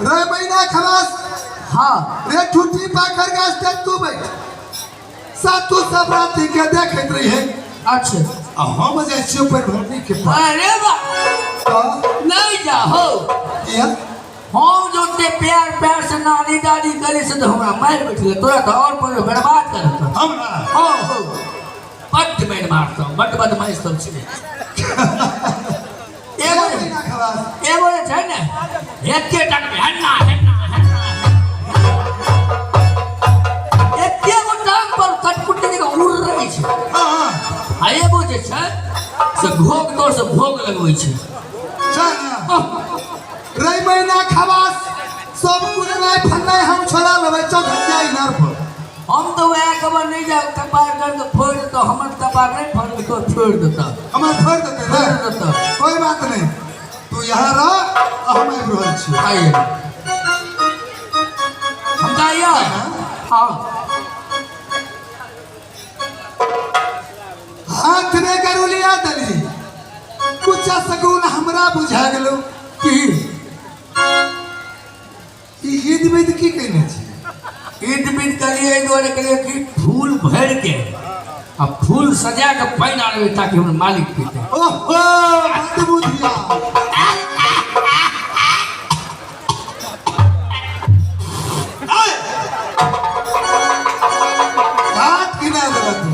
रे महीना खलास। हाँ। रे ठूठी पाखर गाछ तक तू बैठ, सातु सब राति के देखैत रही है। अच्छा। आ हम जाइ छियै पानि भरनी के पास। अरे वाह। तऽ नहीं जाहो। किया? हम जो ते प्यार प्यार से नानी दादी करे से तो हमरा मार बैठले, तोरा तो और पर बर्बाद कर देतो। हमरा? हाँ हो, बड्ड मारि मारतौ, बड्ड बदमाश सब छै। एगो रे महीना खलास। एगो जे छै ने, एके टक में हन्ना हन्ना हन्ना, एके गो टांग पर कटपुट के उड़ रहे छै। हाँ हाँ। आ एगो जे छै से घोग तोर से भोग लगबै छै। चल ना। रे महीना खवास, सब कुरनाइ फन्नाइ हम छोड़ा लेबै चौखटिया इनार पर। हम तो वएह खबर नहीं जाब, कपार कर के फोड़ देतो। हमर कपार नहीं फोड़ देतो, छोड़ देतो। हमर फोड़ देतै ने? फोड़ देतो। कोई बात नहीं, तू यहाँ रह आ हम आबि रहल छी। आइए, हम जाइए। हाँ। हाथ में गरुलिया दली, कुछ सगुन हमरा बुझा गेलो। की? ई ईद विद की कहने छी? ईद विद कलिए एहि दुआरे कलिए कि फूल भरि के आ फूल सजा के पानि आनबै ताकि हमर मालिक पीते। ओहो, बड बुधिया। हाथ गिना देलक तू।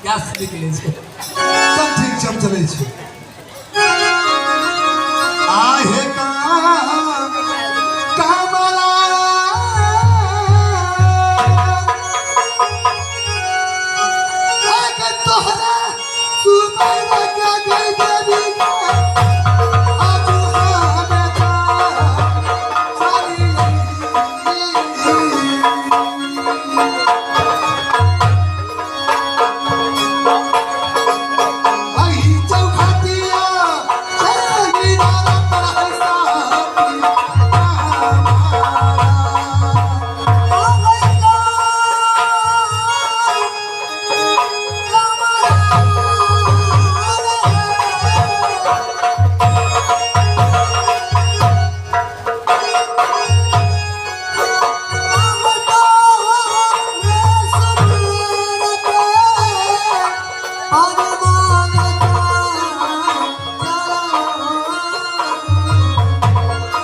गैस निकलै छै। चल ठीक छै, हम चलै छी। आहे का कमला आगे तोहरा सुबह के गई देवी के आजू हमें चली। अही चौखटिया चली राम पर।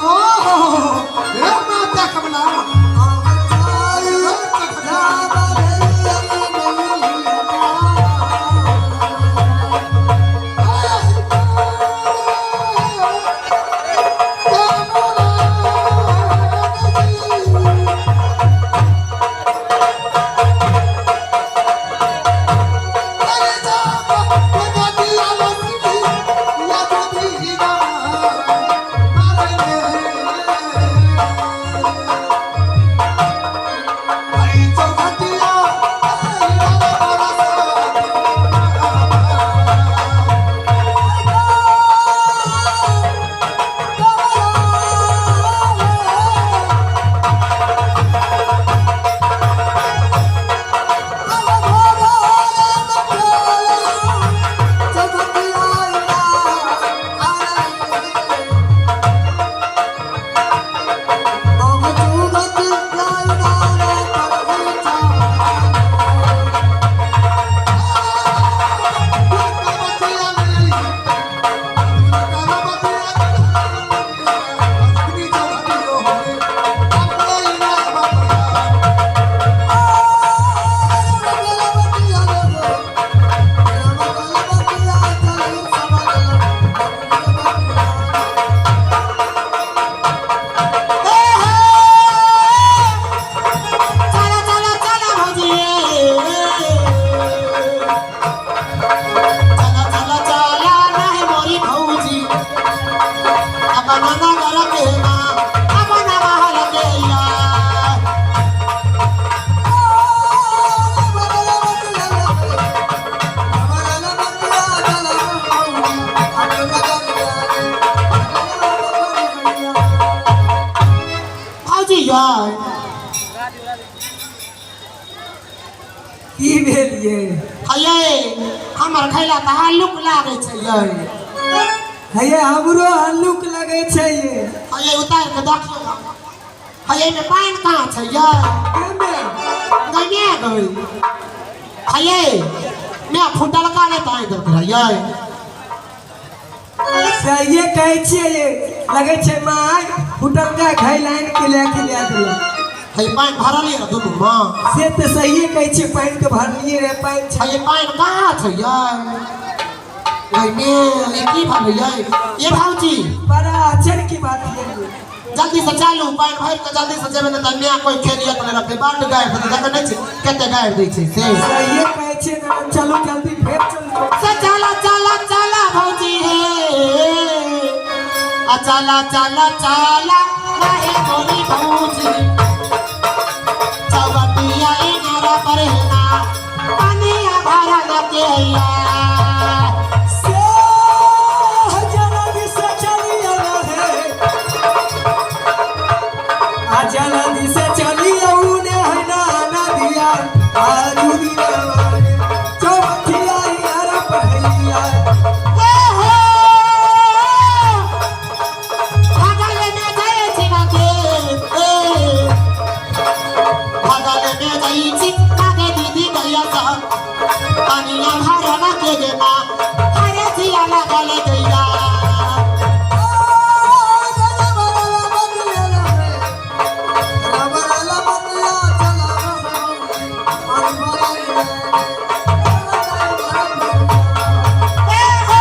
ओहो, हे माता कमला। चला चला चला भौजी, चला चला चला नाही मोरी भौजी, अपन नगर के माँ अपन महल के यार। भौजी यार। की भेल ये? हयै, हमर खैला तऽ हल्लुक लागै छै यै। हे, हमरो हल्लुक लगै छै ये। हयै, उतारि कऽ देखियौ ने। है एहिमे पानि कहाँ छै यै? एहिमे गइने गई है ये मैं फुटलका नहि ताहि देलकै रहै यै। सहिए कहै छियै ये, लगै छै माय फुटलका घैल आनि के लए के दए देलक। है पानि भरल यऽ दुनू मे? से तऽ सहिए कहै छियै, पानि तऽ भरलियै रहै, पानि छै। है ये पानि कहाँ छै यै? गइने ई की भेलै यै? ये भौजी बड़ा आश्चर्य की बात ये। जल्दी से चालू पानि भरि के जल्दी से जेबै, नहि तऽ माय कोइ खेलिए के नहि रखतै। बड्ड गारि देतै, देखै नहि छी कते गारि दै छै से। सहिए कहै छियै ने, चलू जल्दी फेर चलू। से चला चला चला भौजी हे, आ चला चला चला रहे मोरी भौजी, चौबटिया इनारा पर है ना पनिया भरल के या। से जल्दी से चलिए रे, आ जल्दी से चलिए उने है ना नदिया आजू दिनवा चौबटिया इनारा पर हैया। हे हो भागल में जाइ छी ना के, ए भागल में जाइ छी ना के दीदी गैया सा पनिया भरल के देना हरे जिया लगल गैया। ए हो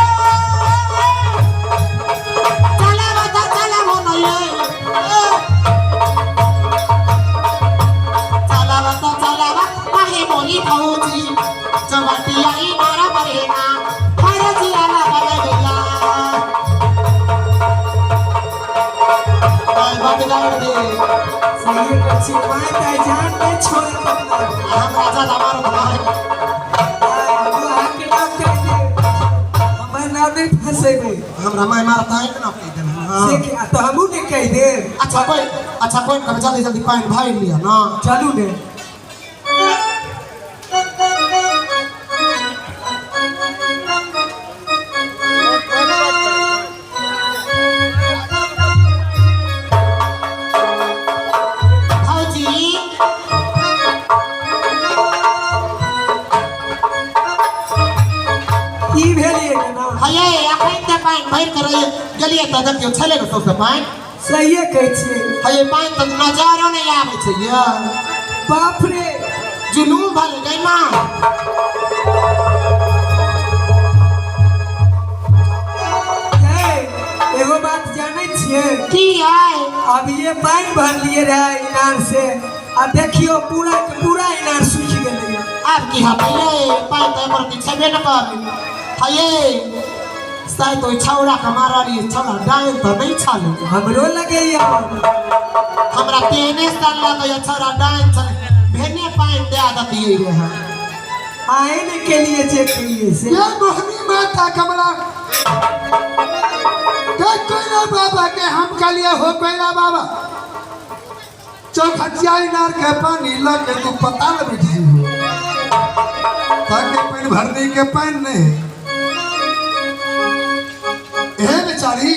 चला बता चला हो नहीं ए चला बता चला बा माहे मोली भौजी, चौबटिया इनारा परेना हरे जिया लगल गैया। आय बड गाड़ दे। सही कहै छी, माय तऽ जान नहि छोड़त अपना। हम राजा हमारो भाई। अहाँके नाम कहि देब, हमर नाम नहि फँसेबै। हमरा माय मारता है ना कहि देब। हाँ। से तऽ हमहूँ नहि कहि देब। अच्छा कोई, अच्छा कोई कभी जल्दी जल्दी पानि भरि लिअ ना। चलू ने। भौजी की भेलियै ने? हये अखन तऽ पानि भरि कऽ रहियै गेलियै तऽ देखियौ छलै ने सौंसे पानि। सहिए कहै छियै। हये पानि तऽ नजरो नहि आबै छै यै। बाप रे, जुलूम भऽ गेलै ना। यै, एगो बात जानै छियै? की आय? अब ये पानि भरलियै रहै इनार से, आ देखियौ पूरा के पूरा इनार सूखि गेलै। आब की हेतै यै? पानि तऽ एकर की छेबे नहि करै। हये शायद ओहि छौड़ाके मारलियै, छौड़ा डाइन तऽ नहि छलै। हमरो लगैया। हमरा तेहने सन लगैया छौड़ा डाइन छलै, भेने पानि दए देतियै रहए। आए ने के लिए जे केलिए से। ये मोहनी माता कमला के कोयला बाबा के हम कहलिए हो कोयला बाबा, चौखटिया इनार के पानी ल के तू पताल बैठ जी हो, ताके पानि भरने के पानि नहीं है। हे बेचारी।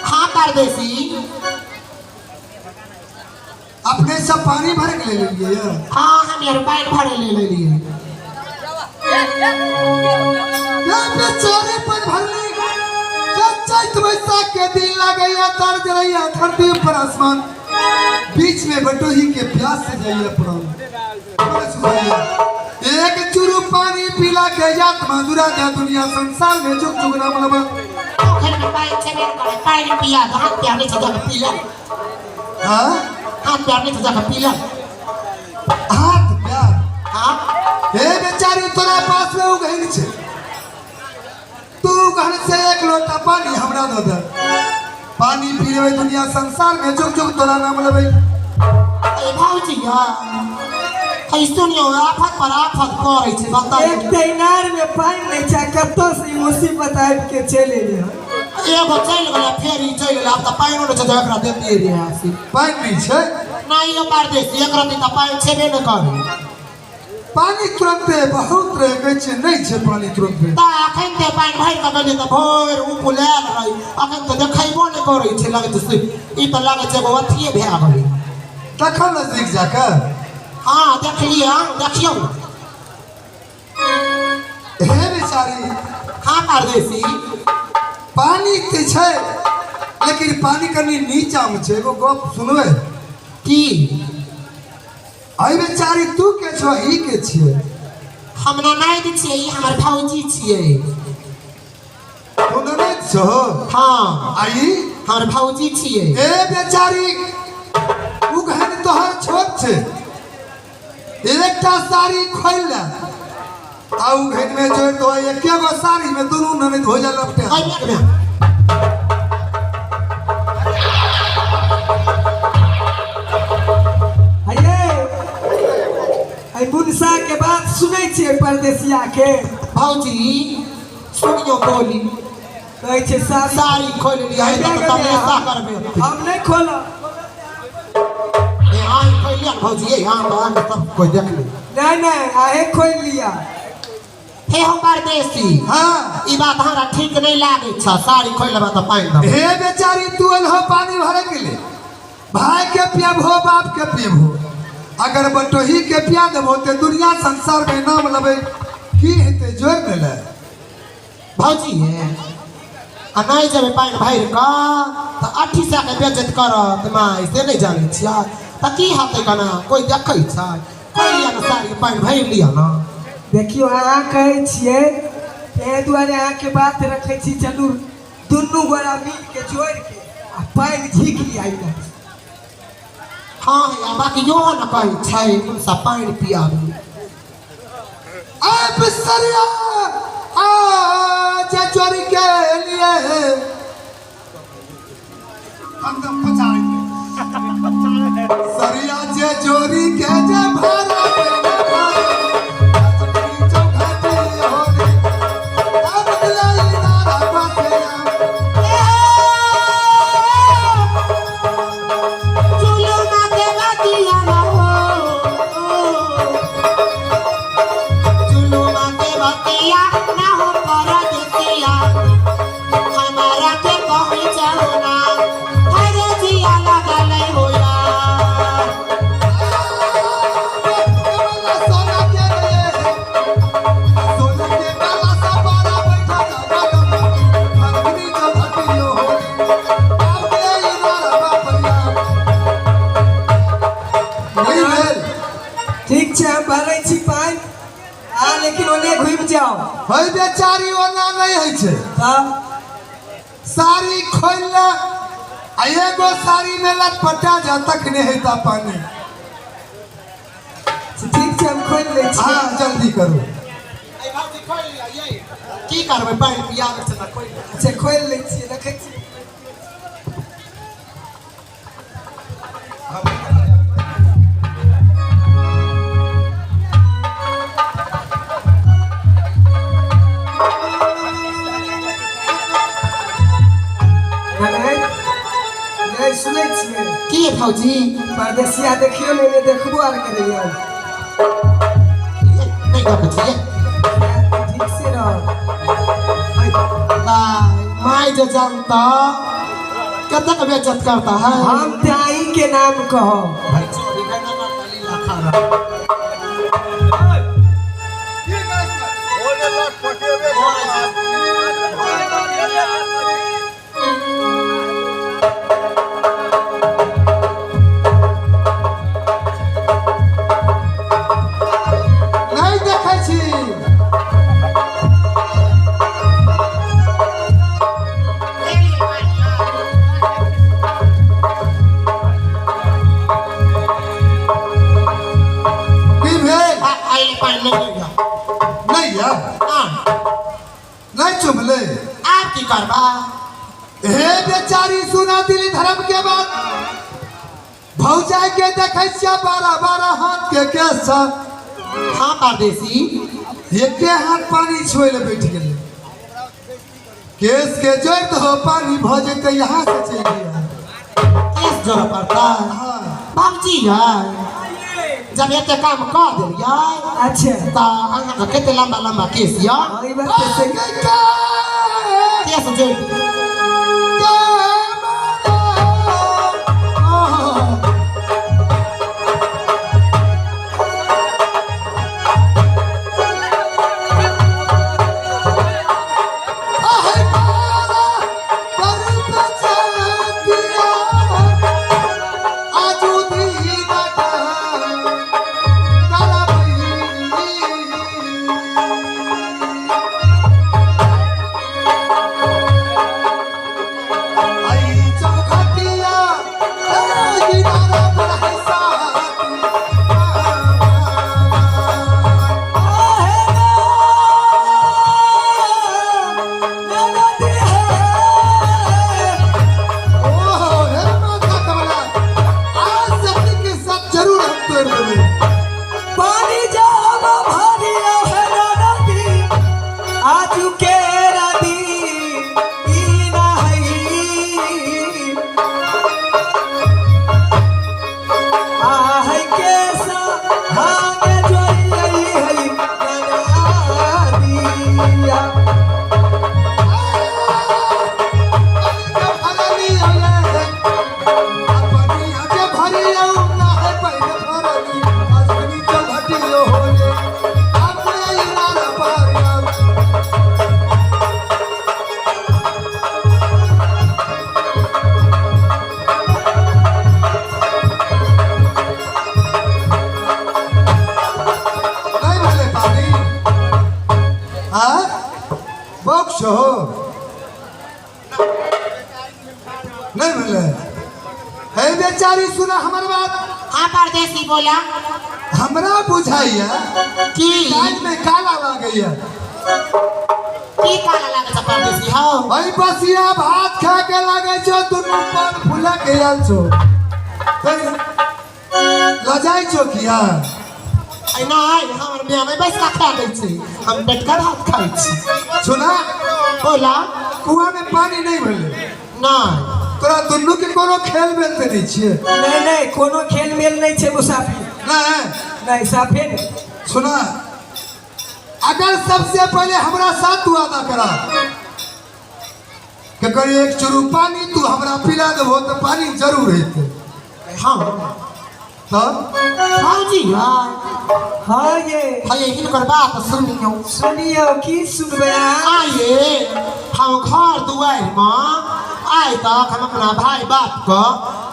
हाँ परदेसी। अपने सब पानी भर के ले लेलिए? हाँ, हम यार पानि भरे ले लेलिए। ये बेचारे पानि भरने के चैत बैसाख के दिन लगैया तर जरैया धरती पर आसमान, बीच में बटोही के प्यास से जाइए प्राण। एक चुरू पानी पिला के जात मधुरा दे दुनिया संसार में जुग जुग राम लबा। पोखरि में पानि छेबे नहि करै, पानि पिया दे, हाथ पैर नहि छै जाके पी ले। हाँ? हाथ पैर नहि छै जाके पी ले। हाथ पैर? हाँ। हे बेचारी, तोरा पास में उगहन छै, तू उगहन से एक लोटा पानी हमरा दऽ दे, पानी पी लेबै दुनिया संसार में जुग जुग तोरा नाम लेबै। ए भौजी है सुनियौ, आफत पर आफत पड़ै छै बताउ। एक तऽ इनार में पानि नहि छै, कतऽ से ई मुसीबत आबि के चलि एलै हन। एगो चलि गेलै, फेर ई चलि गेलै, आब तऽ पानिओ नहि छै जे एकरा देतियै रहए से। पानि नहि छै? नहि यौ परदेसी, एक रत्ती तऽ पानि छेबे नहि करै। पानी तुरंते बहुत रहे कहै छै नहि छै पानी तुरंते। तऽ अखन तऽ पानि भरि कऽ गेलियै तऽ भरि उपलायल रहै, अखन तऽ देखैबो नहि करै छै, लगै छै से ई तऽ लगै छै एगो अथिये भए गेलै। तखन नजदीक जाके हँ देखलियै, अहाँ देखियौ ने। हे बेचारी। हाँ परदेसी। पानी तऽ छै लेकिन पानी कनि नीचा मे छै। एगो गप सुनबै? की? अरे बेचारी तू के छो ई के छियै? हम ननैद छियै, ई हमर भौजी छियै। तू ननैद छो? हाँ। आ ई? हमर भौजी छियै। ए बेचारी उघन तोहर छोट छै, एकटा साड़ी खोलि ले आ उघन में जोड़ि दो, एके गो साड़ी में दुनू ननैद हो जा लपटे। अइ देख ने। हये एहि मुनसा के बात सुनै छियै परदेसिया के? भौजी सुनियो बोली। कहै छै साड़ी साड़ी खोलि लिअ, एहि तऽ तमेशा करबै। हम नहि खोलब। ए अहाँ खोलि लिअ ने भौजी, ए अहाँ तऽ अहाँके सब कोइ देख ले। नहीं नहीं आहे खोलि लिअ। हे हम परदेसी। हाँ। ई बात हमरा ठीक नहीं लागै छ, साड़ी खोलि लेबै तऽ पानि देबै। हे बेचारी तू एलहो पानी भरे के लिए, भाई के पियाबहो बाप के पियाबहो, अगर बटोही के पिया देबहो ते दुनिया संसार में नाम लेबै की हेतै? जोड़ि देले। भौजी हे आ नहि जेबै पानि भरि कऽ तऽ अठी सए के बेज्जत करत माय, से नहि जानै छियै तऽ की हेतै? केना कोइ देखै छै? खोलि लिअ ने साड़ी, पानि भरि लिअ ने। देखियौ अहाँ कहै छियै ताहि दुआरे अहाँके बात रखै छी। चलू दुनू गोरा मिल के जोड़ि के आ पानि झीक लिअ एहिमे। हाँ या बाकी इहो ने कहै छै मुनसा पानि पियाबू। ऐ बिसरिया आज चोरी के लिए हम तो पचाएंगे सरिया जे चोरी के जे भारा चुलुमा के बतिया ना हो, चुलुमा के बतिया ना हो परदेसिया, हमारा के कहीं जाओ ना, हरे जिया लगल होया। सोना के लिए सोना के काला सा पारा बैठा जागा फगनी चौखटी होली अब ले इनारा बापरिया नहीं भेल। ठीक छै हम भरै छी पानि आ लेकिन ओने घुमि जाओ। है बेचारी ओना नहीं है छै। तऽ साड़ी खोलि ले आ एगो साड़ी में लटपटा जा तखने हेता पानी। ठीक छै हम खोलि लै छी। हाँ जल्दी करू। ऐ भौजी खोलि लिअ, ये की करबै पानि पियाबै छै तऽ खोलि लिअ। अच्छा खोलि लै छियै, देखै छियै। नहीं सुनै छियै? की भौजी? परदेसिया देखियौ ने ने देखबो आर करैया। नहीं देखै छियै। ठीक से रह। माय जे जानता कतक बेइज्जत करता है। हम ताई के नाम कहो। भाई चोरी करना करता लीला खा रहा। नहीं देखै छी। की भेल? आइले पानि नहीं लिया। नहीं या? हाँ। नहीं चुमले? आप की करबा? हे बेचारी सुना दिली धर्म के बात, भौजाई के देखै छियै बारह बारह हाथ के केस छ। हाँ परदेसी। एके हाथ पानी छुए ले बैठ गेलै, केस के जोड़ि दहो पानी भऽ जेतै, यहाँ से चलि लिअ। केस जोड़ पड़ता है। हाँ। भौजी है जब एते काम कऽ देलियै अच्छा तऽ अहाँके कते लम्बा लम्बा केस यऽ हाँ, ई बात तऽ सही। केस जोड़ि दियौ। जरूर हम तोड़ देबै। पानी जाब भारी है नदी आजू के नदी ई ना है आ है के सा हांगे जोई आई है नदिया। हो नहीं भेलै हे बेचारी, सुना हमर बात। हाँ परदेसी, बोला। हमरा बुझाइया की? कान में काला लागैया। की काला लागै छै परदेसी हौ? भाई, बसिया भात खा के लागै छौ, दुनू पान फुला के आयल छौ, लजाइ छौ किया? ऐ नहि, हमर माय नहि बैस कऽ खा दै छै, हम बैठ कऽ भात खाइ छी। सुना। बोला। कुआं में पानी नहीं भेलै? नहि। तोरा दुनू के कोनो खेल मेल ते नहीं छियै? नहीं नहीं, कोनो खेल मेल नहीं छै मुसाफिर। नहीं? नहीं, साफे नहीं। सुना, अगर सबसे पहले हमरा साथ तू वादा करा कि करी एक चुरू पानी तू हमरा पिला देबो तो पानी जरूर हेतै। हाँ। तब भौजी है। हाँ ये। है, हिनकर बात सुनियौ। सुनियौ, की सुनबै अहाँ? आइए हम घर दुआरिमे आइ तक हम अपना भाई बापके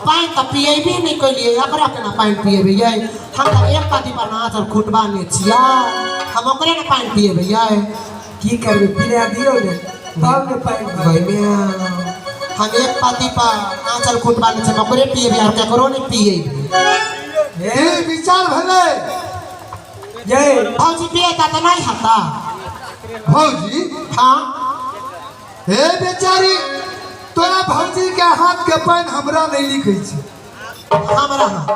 पानि तऽ पिएबे नहि केलियै, एकरा केना पानि पिएबै यै? हम तऽ एक पाती पर नाचल खुटबाने छियै, हम ओकरे ने पानि पिएबै यै? की करबै, पिला दियौ ने तब ने पानि भरबै। गै हम एक पाती पर आँचल खुटबाने छियै, हम ओकरे पिएबै आओर केकरो नहि पिएबै। हे, विचार भेलै। जय। भौजी, पिएता तऽ नहि हेता। भौजी? हाँ। हे बेचारी, तोरा भौजी के हाथ के पानि हमरा नहीं लिखै छै। हमरा हाथ?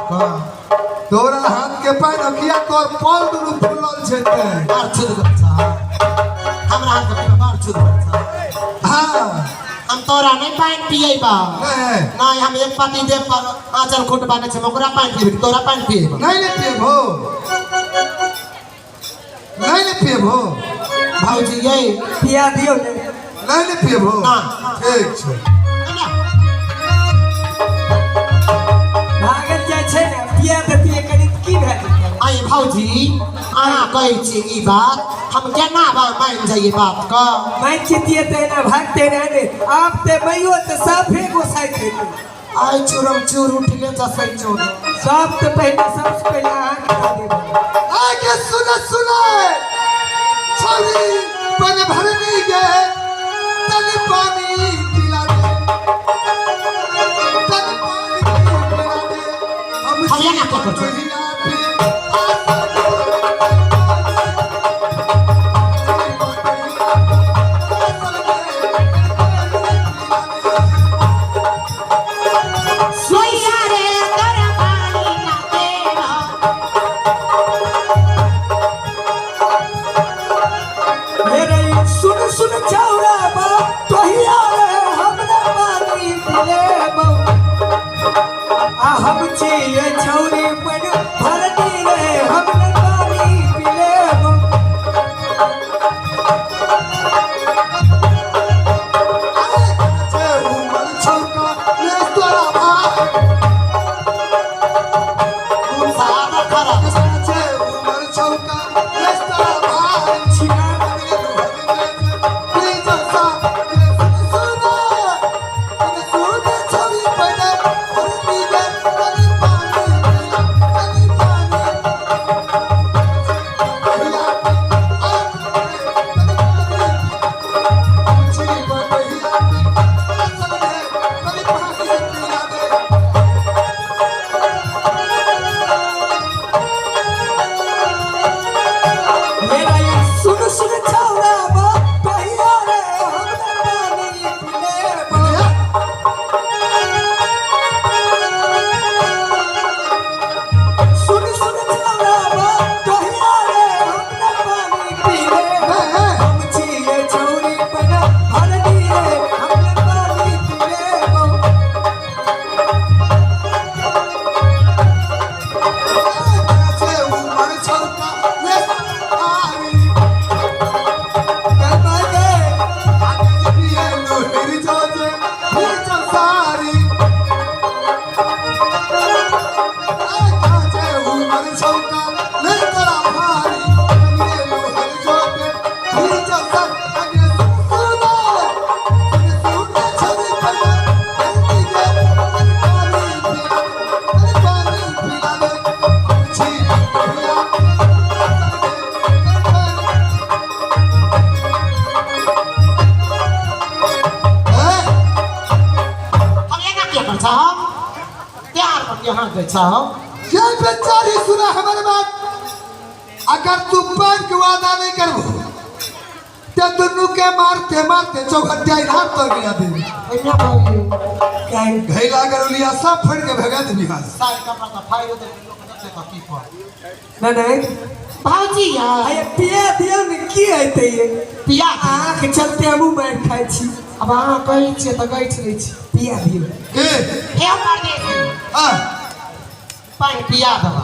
तोरा हाथ के पानि अखिया तोर पल दुनू फूलल छै तें। बड़ छुदगर छ, हमरा हाथ के बड़ छुदगर छ। हाँ। हम तोरा नहीं पानि पिएबा। नहीं? नहीं, हम एक पाती देव पर आंचल खुट बाने छै, ओकरा पानि पिएबै, तोरा पानि पिएबा? नहीं ने पिएबो, नहीं ने पिएबो। भौजी ये। पिया दियौ ने। नहीं ने पिएबो? ना। ठीक छै। ना। भागल जाइ छै ने, पिया देतियै कनि तऽ की भए जेतै? आई भौजी, अहाँ कहै छी ई बात, हम केना बा मानि जाइए बात क? मानि जैतियै तऽ एना भागते रहै ने। आब तऽ मैयो तऽ साफे गोसाइत हेतै। आई चूरम चूर उठले जसै चोर। सब तऽ पहिले, सबसँ पहिले अहाँके दऽ देबै। आगे सुन सुन छौरी, पन भरनी गे, तन पानी पिला दे, तन पानी पिला दे। हम हम एना कऽ कऽ छी। कहिया पे सोइया रे तोरा पानी ना देना। मेरे सुन सुन छौरा बा तोहिया रे, हमरा पानी पिलेबौ आ हम छियै छौरी पर भरती रे। सादा खराब छै उमर छौका रास्ता भारी छिना बने प्लीज सा सुन सुन छोरी पैदा और नीगे पानी पानी पानी पानी मेरा ये सुन सुन छौरा बा कहिया रे हम न पानी पिले बा। सुन सुन छौरा बा कहिया रे हम न पानी पिले बा। हम छिए छौरी बना भरनी रे हम न पानी पिले बा। हम एना किया कर छह प्यार पर यहाँ जाइ छह ये बेचारी सुना हमारे बात। अगर तू पान के वादा नहीं करबो ते दुनू के मारते मारते चौखटिया इनार तर गिरा देबी। एना भाई काहे घैला गरौलिया सब फोड़ के भगा देबी हाथ। सारे कपड़ा त फाइल दे लोक देखते त की कर ना नहीं भाजी यार अरे पिया दियौ ने की हेतै ये पिया आँख चलते हमहूँ मारि खाइ छी। अब अहाँ कहै छियै तऽ गैठ लै छी। पिया दियौ। के हे परदेसी हाँ पानि पिया देबा।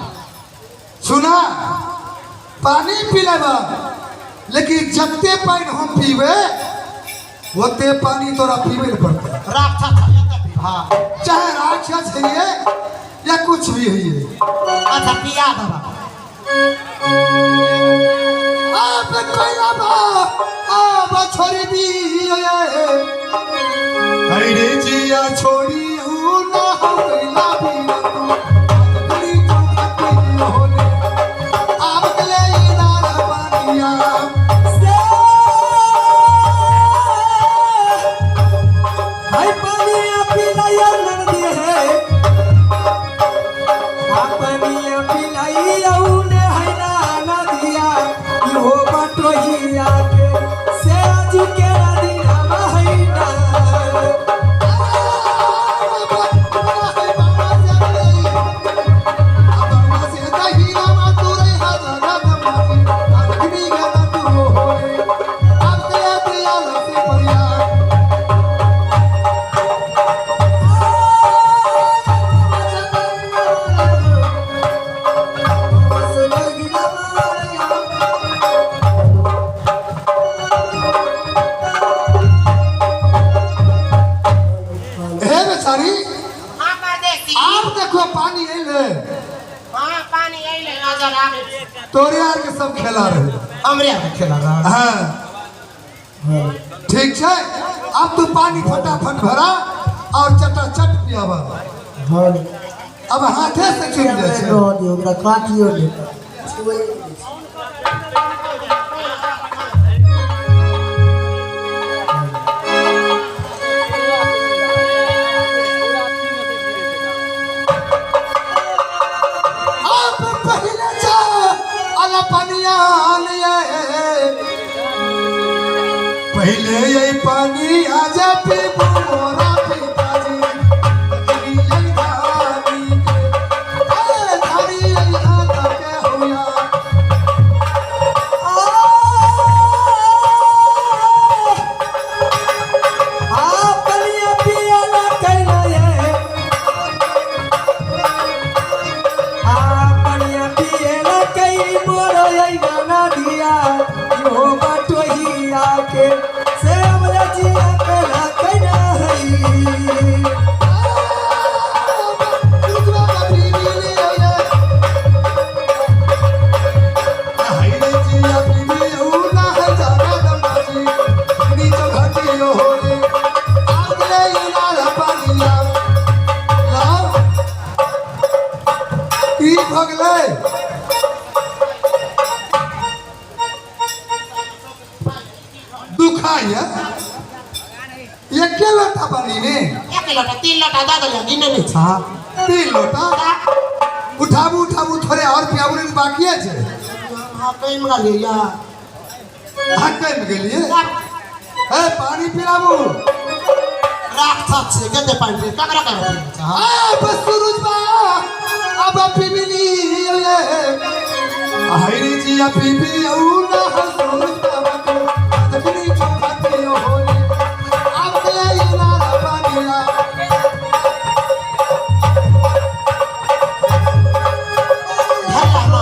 सुना पानी पिलेबा लेकिन जते पानी हम पीबे ओते पानी तोरा पीबे ले पड़ते। राक्षस है एते पीबा। चाहे राक्षस है या कुछ भी है। अच्छा पिया देबा। आप कोइला बा आप छोड़ी दिए अरे जिया छोड़ी हूँ ना हो कोइला भी तू पूरी चौखटी होने आप ले इनार पानिया से हाय पानिया पिलाइया ननदी है आ पानिया पिलाइया उने है ना नदिया इहो बटोहिया के से आजू के नदिया है ना। हे बेचारी हाँ परदेसी आप देखो पानी अइले हाँ पानी अइले नजर आबै छै। तोरे आर के सब खेला रहे। हमरे आर के खेला रहा। हाँ ठीक है अब तू पानी फटाफट भरा और चटाचट पियावा। अब हाथे से चुन जाइ छै। ओकरा काटियो ले। आप पहले जा अला पनिया लिए पहले ये पानी आजा पीबू मोरा पिताजी तखनी ये धानी के अरे धानी ये हाथ के होया। आ पनिया पियाला कैला ये आ पनिया पियाला कई मोरो ये गाना दिया यो बटोहिया के से हमरा जिया कैला कैला है। तीन लोटा दऽ देलियै गिने नहि छह तीन लोटा उठाबू उठाबू थोड़े और पियाबू नहीं बाकी छै हाँ कहीं गेलियै या अहाँ कमि गेलियै ए पानी पिलाबू राक्षस छै कते पानि पी ककरा ककरा पीबै छह आ बस सूरज बा अब पीबली ये हरी जी पीबी औ ना सूरज बाबा को तकनी चौखाती होली अब ले ना पानिया भरला ना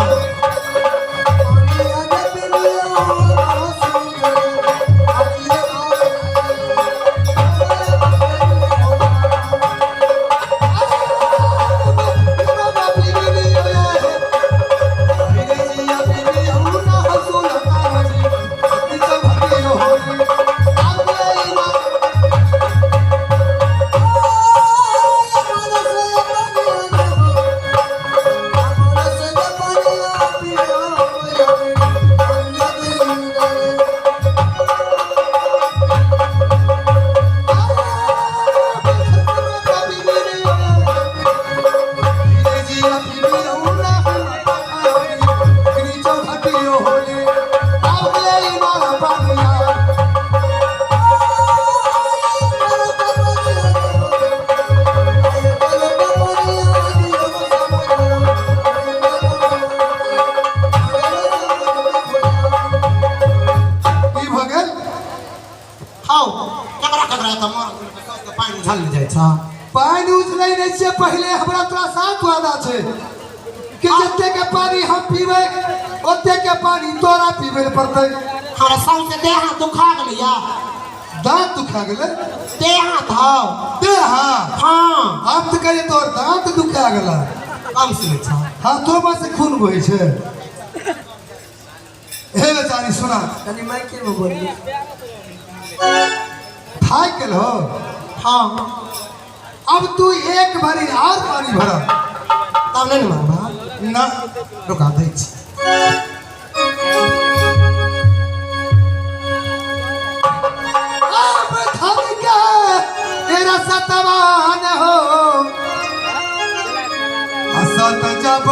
की भऽ गेल खाउ ककरा ककरा तऽ मर के पानि उझल जाइ छह पानि उझलै नहि छियै पहिले हमरा तोरा साथ वादा छै कि जते के पानि हम पीबै ओते के पानि तोरा पीबै लए पड़तै हमरा सौंसे देह हाथ दुखा गेलैया दाँत दुखा गेलै देह हाथ हौ देह हाथ हाँ हम तऽ कहलियै तोहर दाँत दुखा गेलै कम सुनै छह हाथोमे से खून बहै छै हे बेचारी सुना कनि माइके में बोलिए थाकि गेल हो हाँ अब तू एक भरी और पानी भर तब नहि ने मारबा ना रुका दै छी अब थक के तेरा सतवान हो असत जब